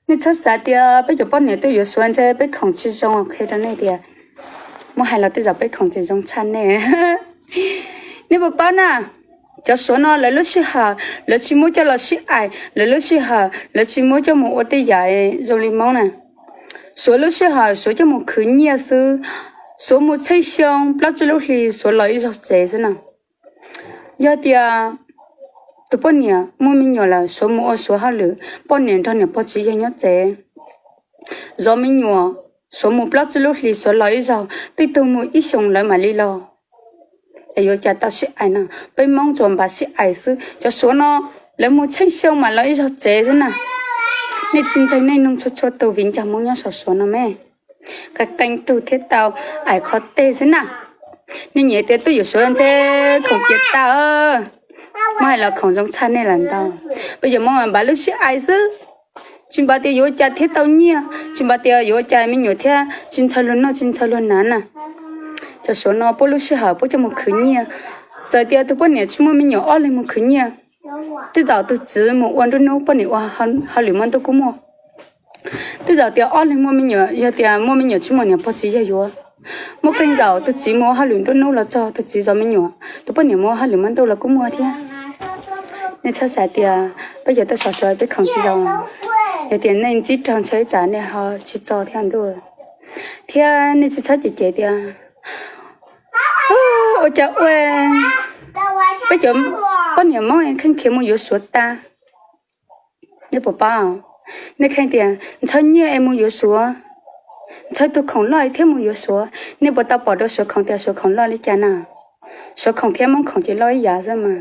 Nej txhob xav tias peb cov poj niam tuaj yuav Suav ntshe peb khoom tsis zoo, qhia rau nej tias muab hais los tej zaum peb khoom tseem zoo tshaj nej. Nej puas paub na, cov Suav no lawv lub sij hawm lawv tsis muab coj los sib aim, lawv lub sij hawm lawv tsis muab coj mus ua tej yam zoo li Hmoob na. Suav lub sij hawm Suav coj mus khwv nyiaj xwb, Suav mus tsheej xyoo plaub tsib lub hli Suav los ib zaug tsev xwb na. Yog tias tus poj niam muaj me nyuam lawm Suav mus ua Suav hauj lwm, poj niam nrog niam pog txiv yawg nyob tsev, zov me nyuam, Suav mus plaub tsib lub hlis Suav los ib zaug, tej tug mus ib xyoos lawv mam li los. Es yuav cas tau sib aim no, peb Hmoob tsuas npaj sib aim xwb, cov Suav no lawv mus tsheej xyoo mam los ib zaug tsev xwb na. Nej tsis ntseeg nej nug txhua txhua tus viv ncaus Hmoob nyob saum Suav no me, qee qee tug thiaj tau aim qhov teg xwb na. Nej nyiam tias tuaj yuav Suav ntshe khoom tiav tag, muab hais los khoom zoo tshaj nej lawm ntau. Peb yuav Hmoob npaj lub sib aim xwb, tsis npaj tias yuav ua cas thiaj tau nyiaj, tsis npaj tias yuav ua cas me nyuam thiaj tsis ntshaw luag noj tsis ntshaw luag hnav na. Cov Suav no puab lub sij hawm puab coj mus khwv nyiaj, txawm tias tus poj niam tsis muaj me nyuam ob leeg mus khwv nyiaj, tej zaum tus txiv mus ua nruab hnub poj niam ua hauj lwm muaj ntuj kuj muaj. Tej zaum tias ob leeg muaj me nyuam, yog tias muaj me nyuam tsis muaj niam pog txiv yawg yuav, muaj qee zaum tus txiv mus ua hauj lwm nruab hnub los txog tus txiv zov me nyuam, tus poj niam mus ua hauj lwm muaj ntuj los kuj muaj thiab. Nej txhob xav tias peb cov tuaj saum Suav peb khoom tsis zoo, yog tias nej ntsib raug ntshe ib tsam nej ho tsis txog thiab ntuj. Thiab nej tsis txhob cem cem tias ua cas ua peb cov poj niam Hmoob kheej khiav mus yuav Suav tag. Nej puas paub, nej kheej tias ntshaw nyiaj es mus yuav Suav, ntshaw tus khoom loj thiab mus yuav Suav. Nej puas tau pom dua Suav khoom tias Suav khoom loj li cas na? Suav khoom thiab Hmoob khoom ces loj ib yam xwb mas.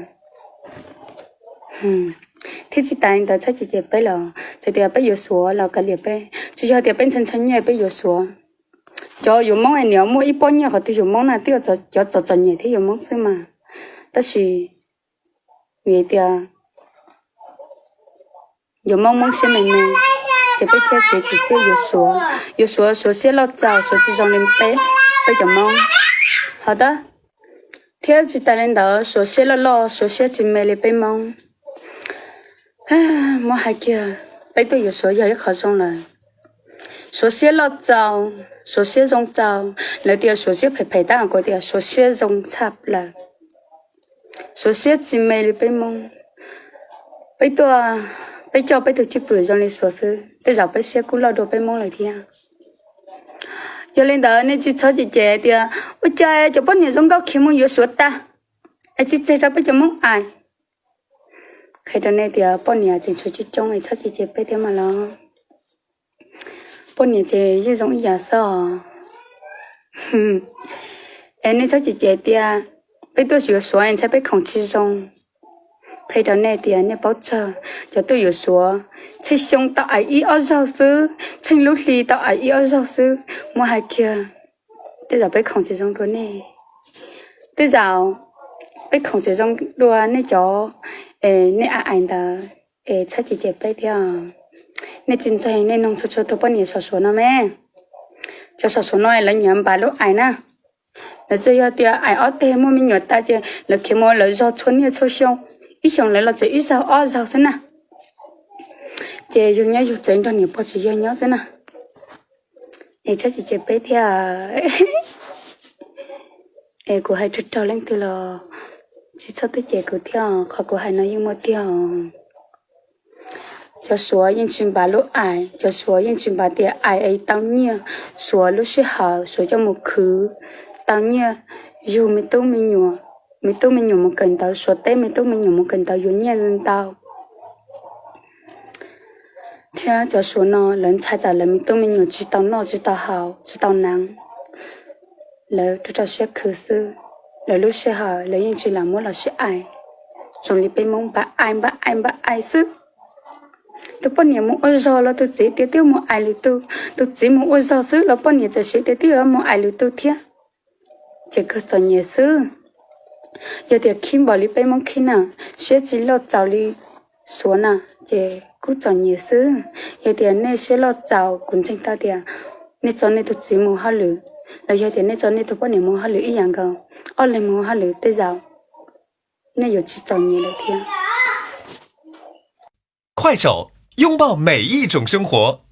Thiab tsis tas li ntawd txhob cem cem peb los txawm tias peb yuav Suav los kav liam peb, tsis yog tias peb ntshaw ntshaw nyiaj peb yuav Suav. Cov yuav Hmoob es niam muaj ib pob nyiaj qhov twg yuav Hmoob na, twb yog cov txom txom nyem thiab yuav Hmoob xwb mas. Tab sis vim tias yuav Hmoob, Hmoob siab me me, ces peb thiaj txiav txim siab yuav Suav. Yuav Suav, Suav siab loj txaus, Suav tsis zoo li peb, peb cov Hmoob. Ho tab, thiab tsis tas li ntawd Suav siab loj loj, Suav siab tsis me li peb Hmoob. Muab hais kiag, peb tuaj yuav Suav yog ib qho zoo lawm. Suav siab loj txaus, Suav siab zoo txaus, lawv tias Suav siab phem phem tab kuv tias Suav siab zoo tshaj plaws. Suav siab tsis me li peb Hmoob. Peb tuaj, peb coj peb tus cwj pwm zoo li Suav xwb, tej zaum peb siab kuj loj dua peb Hmoob lawm thiab. Yog li ntawd nej tsis txhob cem cem tias ua cas cov poj niam zoo nkauj khiav mus yuav Suav tag, es tsis tseg rau peb cov Hmoob aim. Qhia rau nej tias poj niam tseem tshuav coob coob es txhob cem cem peb thiab mas los. Poj niam ces yeej zoo ib yam xwb os. Es nej txhob cem cem tias peb tuaj yuav Suav es ntshai peb khoom tsis zoo. Qhia rau nej tias nej paub tsawg, cov tuaj yuav Suav tsheej xyoo tau aim ib ob zaug xwb, tsheej lub hli tau aim ib ob zaug xwb, muab hais kiag, tej zaum peb khoom tsis zoo dua nej. Tej zaum peb khoom tsis zoo dua nej cov, nej aim aim ntawd, es txhob cem cem peb thiab. Nej tsis ntseeg nej nug txhua txhua tus poj niam saum Suav no me. Cov saum Suav no lawv nyiam npav lub aim na. Lawv tsuas yog tias aim ob teg muaj me nyuam tas ces lawv khiav mus lawv zog txhua niaj txhua xyoo, ib xyoos lawv los tsev ib zaug ob zaug xwb na. Ces yug nyob yug tsev nrog niam pog txiv yawg nyob xwb na. Es txhob cem cem peb thiab. Es kuv hais raug raug leej twg los tsis txhob twb cem kuv thiab, qhov kuv hais no yeej muaj tiag. Cov Suav yeej tsis npav lub aim, cov Suav yeej tsis npav tias aim es tau nyiaj. Suav lub sij hawm Suav coj mus khwv tau nyiaj, yug me tub me nyuam, me tub me nyuam mus kawm ntawv, Suav teb me tub me nyuam mus kawm ntawv yuav nyiaj ntau. Thiab cov Suav no lawv ntshai tsam lawv me tub me nyuam tsis tau noj tsis tau haus tsis tau hnav, lawv rau rau siab khwv xwb. Lawv lub sij hawm lawv yeej tsis lam muab los sib aim zoo li peb Hmoob npav aim npav aim npav aim xwb. Tus poj niam mus ua zog los tus txiv tias twb mus aim lwm tus, tus txiv mus ua zog xwb los poj niam txawm siv tias twb yuav mus aim lwm tus thiab. Ces kawg txom nyem xwb. Yog tias khib npaum li peb Hmoob khib na, siab tsis loj txaus li Suav na, ces kuj txom nyem xwb. Yog tias nej siab loj txaus, kuv ntseeg tau tias nej tso nej tus txiv mus hauj lwm, los yog tias nej tso nej tus poj niam mus hauj lwm ib yam nkaus, ob leeg mus hauj lwm tej zaum nej yuav tsis txom nyem lawm thiab. 快手，拥抱每一种生活。